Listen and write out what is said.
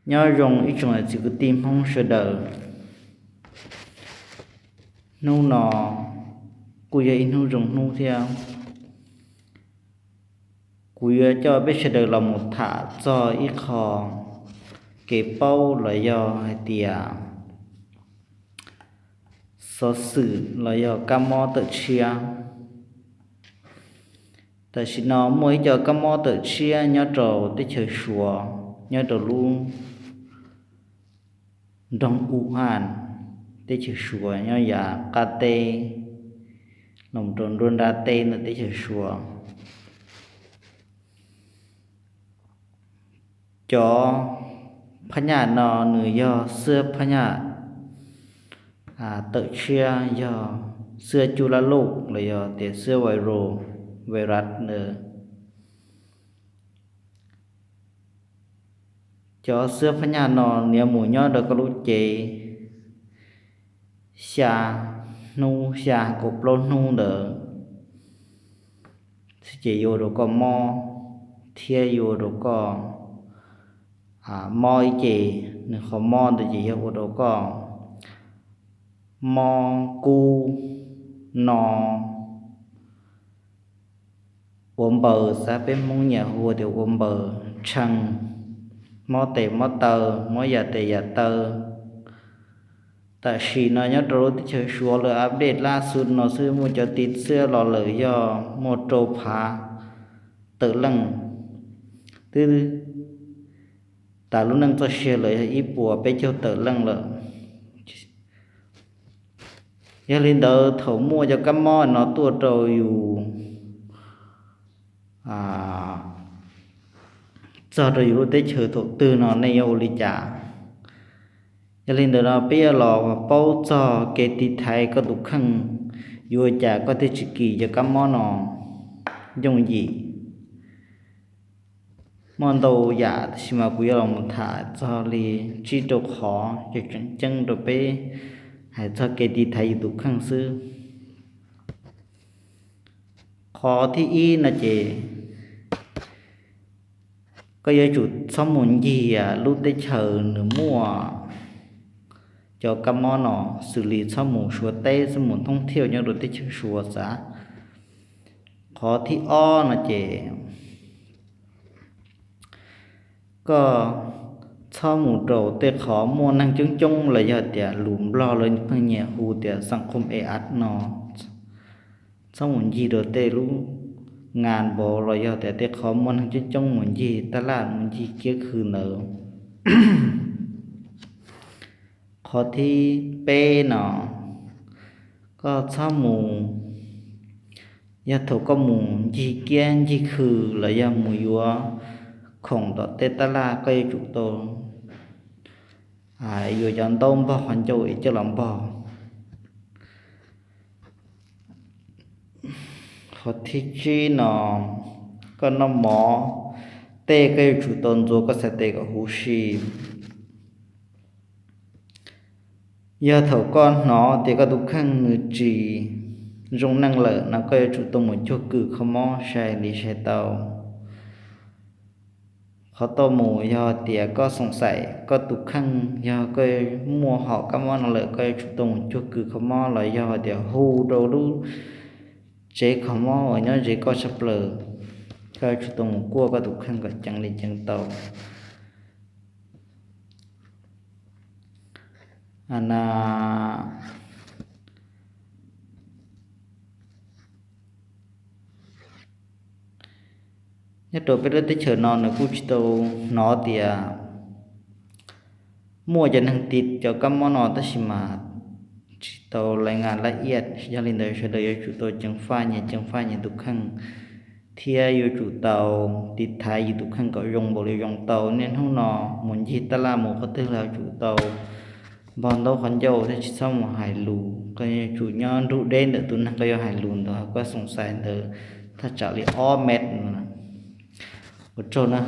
Nyob zoo ib tsoom niam txiv kwv tij Hmoob sawv daws. Hnub no kuj yog ib hnub zoo hnub thiab. Kuv yuav coj peb sawv daws los mus tham txog ib qho kev paub los yog hais tias xov xwm los yog kab mob tawm tshiab. Tam sim no muaj ib co kab mob tawm tshiab nyob rau teb chaws Suav, nyob rau lub nroog Wuhan, teb chaws Suav, nyob yav qab teb los rau nruab nrab teb ntawm teb chaws Suav. Cov phab nyaj no nws yog xwab phab nyaj tawm tshiab, yog xwab cub lab luj los yog tias xwab viral, virus ntawd. Cov xwab phab nyaj no nws yuav mus nyob rau koj lub cev xya hnub, xya kaum plaub hnub ntawd, ces yuav ua rau koj mob thiab yuav ua rau koj mob ib ce. Nws qhov mob ntawd ces yog ua rau koj mob kub no, ua npaws, xav peb Hmoob nyiam hu tias ua npaws, tshee, mob tes mob taw, mob yam tes yam taw. Tam sim no nyob rau lub teb chaws Suav lawv update lab xub no xwb muaj cov tiv txwv los lawm yog muaj rau phav tawm leej, twb tas lub neej txoj sia lawm yog ib puas peb caug tawm leej lawm. Yog li ntawd thaum muaj cov kab mob no tuaj rau yus, txog rau yus lub teb chaws thaum twg no nej yuav ua li cas? Yog li ntawd no peb yuav los paub txog kev tiv thaiv koj tus kheej, yuav ua cas koj thiaj tsis kis cov kab mob no yooj yim. Muaj ntau yam tab sis mas kuv yuav los mus tham txog li tsib rau qhov tseem ceeb rau peb hais txog kev tiv thaiv yus tus kheej xwb. Qhov thib ib no ces koj yuav tsum txhob mus ncig lub teb chaws nws muaj cov kab mob no, xws li txhob mus Suav teb, txhob mus thoob thiaj nyob rau teb chaws Suav xav. Qhov thib ob no ces koj txhob mus rau tej qhov muaj neeg coob coob los yog tias lus Nplog lawv pheej nyiam hu tias xav khom e as no. Txhob mus ncig rau tej lub ngas npov los yog tias tej qhov muaj neeg coob coob, mus ncig taj laj mus ncig kiab khw ntawd. Qhov thib peb no, koj txhob mus, yog thaum koj mus ncig kiab ncig khw los yog mus yuav khoom tom tej taj laj koj yuav tsum tau yuav cov ntaub npog qhov ncauj es coj los npog. Qhov thib tsib no, koj noj mov tej koj yuav tsum tau ntxuav koj xav tes kom huv si. Yog thaum koj hnov tias koj tus kheej nws tsis zoo neej lawm no koj yuav tsum tau mus cuag kws kho mob sai li sai tau. Qhov tau mus yog tias koj xoom xaim koj tus kheej, yog koj muaj hom kab mob no lawm koj yuav tsum tau mus cuag kws kho mob los yog tias hu rau lub tsev kho mob uas nyob ze koj tshaj plaws, koj yuav tsum tau mus kuaj koj tus kheej kom ceev li ceev tau. Nyob rau peb lub teb chaws no nws kuj tsis tau hnov tias muaj cov neeg tiv cov kab mob no tab sis mas tsis tau lais ngas laj iaj. Yog li ntawd sawv daws yuav tsum tau ceev faj nyias, ceev faj nyias tus kheej thiab yuav tsum tau tiv thaiv yus tus kheej kom zoo npaum li zoo tau. Niaj hnub no mus ncig taj laj mus qhov twg los yuav tsum tau npog ntaub qhov ncauj thiab tsis txhob mus hais lus. Koj yuav tsum nyob nrug deb ntawm tus neeg koj yuav hais lus ntawd, koj xoom xaim ntawd thaj tsam li ob mev. Ua tsaug na.